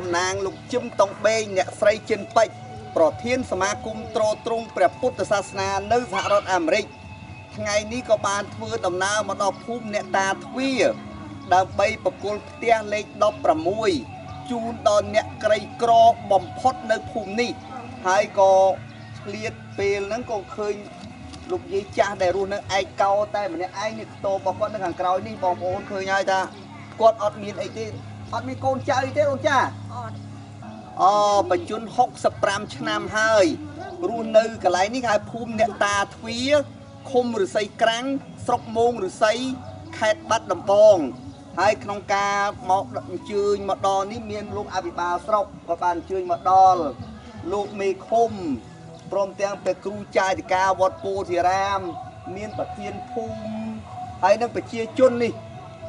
តំណាងលោកជឹមតុងបេងអ្នកស្រីជិនពេជ្រប្រធានសមាគមទ្រទ្រង់ព្រះពុទ្ធសាសនានៅសហរដ្ឋអាមេរិកថ្ងៃនេះក៏បានធ្វើដំណើរមកដល់ភូមិអ្នកតាទ្វាដើម្បីប្រគល់ផ្ទះលេខ16ជូនដល់អ្នកក្រីក្របំផុតនៅភូមិនេះហើយក៏ឆ្លៀតពេលហ្នឹងក៏ឃើញលោកយាយចាស់ដែលរស់នៅឯកោតែម្នាក់ឯងនេះខ្ទមរបស់គាត់នៅខាងក្រោយនេះបងប្អូនឃើញហើយថាគាត់អត់មានអីទេអត់មានកូនចៅអីទេអូនចា អត់ អូបញ្ជន65ឆ្នាំហើយរស់នៅកន្លែងនេះហៅភូមិអ្នកតាទ្វាឃុំឫស្សីក្រាំងស្រុកមោងឫស្សីខេត្តបាត់ដំបងហើយក្នុងការមកអញ្ជើញមកដល់នេះមានលោកអភិបាលស្រុកក៏បានអញ្ជើញមកដល់លោកមេឃុំព្រមទាំងព្រះគ្រូចារិកាវត្តពោធិរាមមានប្រធានភូមិហើយនិងប្រជាជននេះ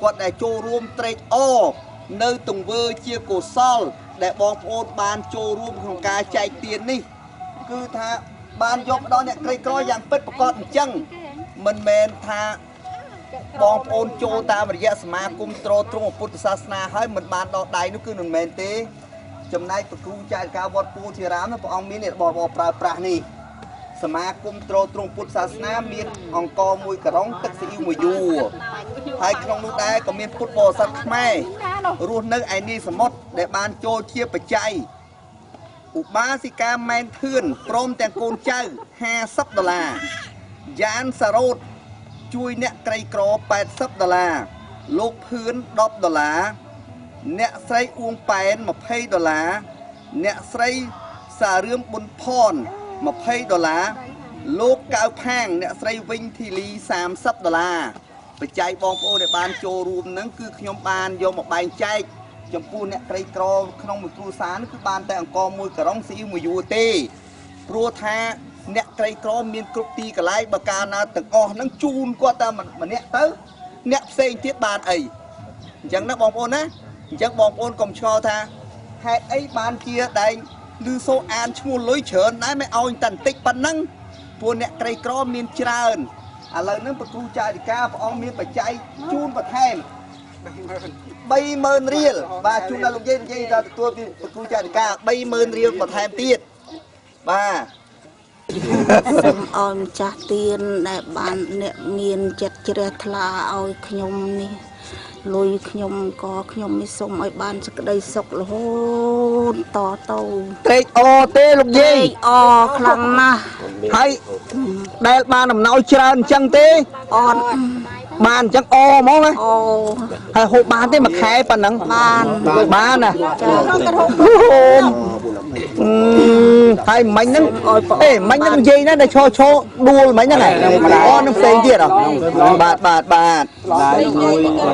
គាត់ដែលចូលរួមត្រេកអរនៅទង្វើជាកុសលដែលបងប្អូនបានចូលរួមក្នុងការចែកទាននេះគឺថាបានយកមកដល់អ្នកក្រីក្រយ៉ាងពិតប្រាកដអញ្ចឹងមិនមែនថាបងប្អូនចូលតាមរយៈសមាគមទ្រទ្រង់ពុទ្ធសាសនាហើយមិនបានដល់ដៃនោះគឺមិនមែនទេចំណែកព្រះគ្រូចារិកាវត្តពោធិរាមព្រះអង្គមានរបស់របរប្រើប្រាស់នេះសមាគមទ្រទ្រង់ពុទ្ធសាសនាមានអង្ករមួយក្រុងទឹកស៊ីអ៊ីវមួយយួរហើយក្នុងនោះដែរក៏មានពុទ្ធបរិស័ទខ្មែររស់នៅឯនេះសមុទ្រដែលបានចូលជាបច្ច័យឧបាសិកាម៉ែនធឿនព្រមទាំងកូនចៅ50ដុល្លារយ៉ានសារ៉ូតជួយអ្នកក្រីក្រ80ដុល្លារលោកភឿន10ដុល្លារអ្នកស្រីអួងប៉ែន20ដុល្លារអ្នកស្រីសារឿមប៊ុនផន20ដុល្លារលោកកៅផាងអ្នកស្រីវិញធីលី30ដុល្លារបច្ច័យបងប្អូនដែលបានចូលរួមនឹងគឺខ្ញុំបានយកមកបែងចែកចំពោះអ្នកក្រីក្រក្នុងមួយគ្រួសារនោះគឺបានតែអង្ករមួយក្រុងស៊ីអ៊ីវមួយយួរទេព្រោះថាអ្នកក្រីក្រមានគ្រប់ទីកន្លែងបើកាលណាទាំងអស់ហ្នឹងជូនគាត់តែម្នាក់ទៅអ្នកផ្សេងទៀតបានអីអញ្ចឹងណាបងប្អូនណាអញ្ចឹងបងប្អូនកុំឆ្ងល់ថាហេតុអីបានជាដែងឮសូអានឈ្មោះលុយច្រើនដែរមិនឲ្យតែបន្តិចប៉ុណ្ណឹងព្រោះអ្នកក្រីក្រមានច្រើនឥឡូវហ្នឹងព្រះគ្រូចារិកាព្រះអង្គមានបច្ច័យជូនបន្ថែម30000រៀលបាទជូនដល់លោកយាយនិយាយដល់ទទួលពីព្រះគ្រូចារិកា30000រៀលបន្ថែមទៀតបាទ សូមឲ្យម្ចាស់ទានដែលបានអ្នកមានចិត្តជ្រះថ្លាឲ្យខ្ញុំនេះលុយខ្ញុំក៏ខ្ញុំនេះសូមឲ្យបានសេចក្តីសុខរហូតតទៅ ត្រេកអរទេលោកយាយ ត្រេកអរខ្លាំងណាស់ ហើយដែលបានអំណោយច្រើនអញ្ចឹងទេ អត់ បានអញ្ចឹងអហ្មងណា អូ ហើយហូបបានទេមួយខែប៉ុណ្ណឹង បាន បានណា ចា ហើយមិញហ្នឹងអេមិញហ្នឹងនិយាយណាដែលឈរឈរដួលមិញហ្នឹងអូនឹងផ្សេងទៀតហ៎បាទបាទបាទ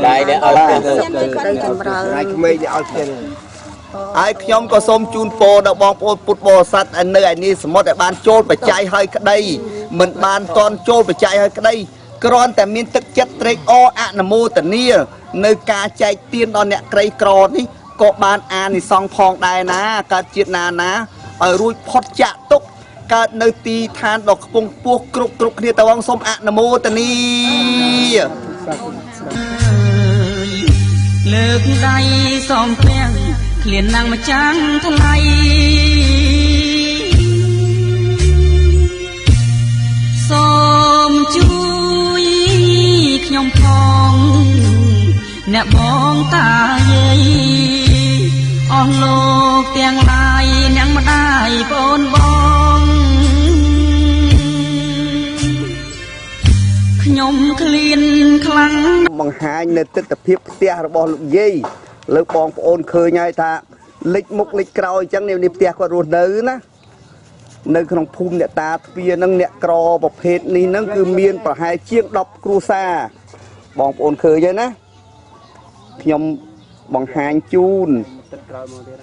ដៃនេះឲ្យផ្ទះ ក្តីចម្រើន ដៃក្មេងនេះឲ្យផ្ទះ ហើយខ្ញុំក៏សូមជូនពរដល់បងប្អូនពុទ្ធបរិស័ទនៅឯនេះសមុទ្រដែលបានចូលបច្ច័យហើយក្តីមិនបានតន់ចូលបច្ច័យហើយក្តីគ្រាន់តែមានទឹកចិត្តត្រេកអរអនុមោទនានៅការចែកទានដល់អ្នកក្រីក្រនេះក៏បានអានិសង្សផងដែរណាកើតជាតិណាណាឲ្យរួចផុតចាកទុក្ខកើតនៅទីឋានដ៏ខ្ពង់ខ្ពស់គ្រប់គ្រប់គ្នាតវងសូមអនុមោទនា លើកដៃសំពាំងឃ្លានណាំងម្ចាំងថ្លៃសូមជួយខ្ញុំផងអ្នកបងតាយាយអស់លោកទាំងឡាយអ្នកម្ដាយប្អូនបងខ្ញុំឃ្លានខ្លាំង បង្ហាញនៅទិដ្ឋភាពផ្ទះរបស់លោកយាយលើបងប្អូនឃើញហើយថាលិចមុខលិចក្រោយអញ្ចឹងនេះផ្ទះគាត់រស់នៅណានៅក្នុងភូមិអ្នកតាទ្វាហ្នឹងអ្នកក្រប្រភេទនេះហ្នឹងគឺមានប្រហែលជាង10គ្រួសារបងប្អូនឃើញហើយណាខ្ញុំបង្ហាញជូន ទឹកក្រោយមកទៀត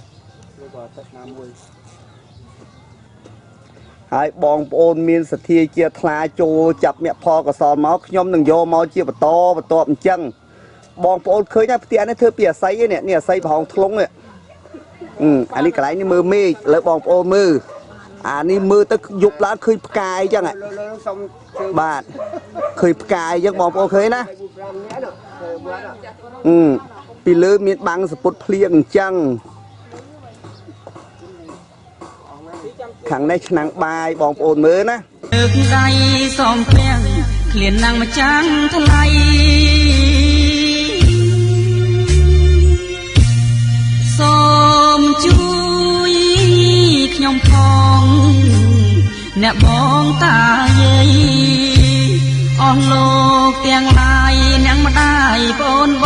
ឬក៏ទឹកណាមួយ ហើយបងប្អូនមានសទ្ធាជាថ្លាចូលចាប់មគ្គផលកសលមកខ្ញុំនឹងយកមកជាបន្តបន្ទាប់អញ្ចឹងបងប្អូនឃើញថាផ្ទះនេះធ្វើពីអាស័យឯនេះនេះអាស័យប្រហោងធ្លុងនេះអានេះកន្លែងនេះមើលមេឃលើបងប្អូនមើលអានេះមើលទៅយប់ឡើងឃើញផ្កាយអញ្ចឹងបាទឃើញផ្កាយអញ្ចឹងបងប្អូនឃើញណាពីលើមានបាំងសពុតភ្លៀងអញ្ចឹង ខាងនេះឆ្នាំងបាយបងប្អូនមើលណា លើកដៃសូមពាំងឃ្លានណាំងម្ចាំងថ្លៃសូមជួយខ្ញុំផងអ្នកបងតាយាយអស់លោកទាំងឡាយអ្នកម្ដាយប្អូនប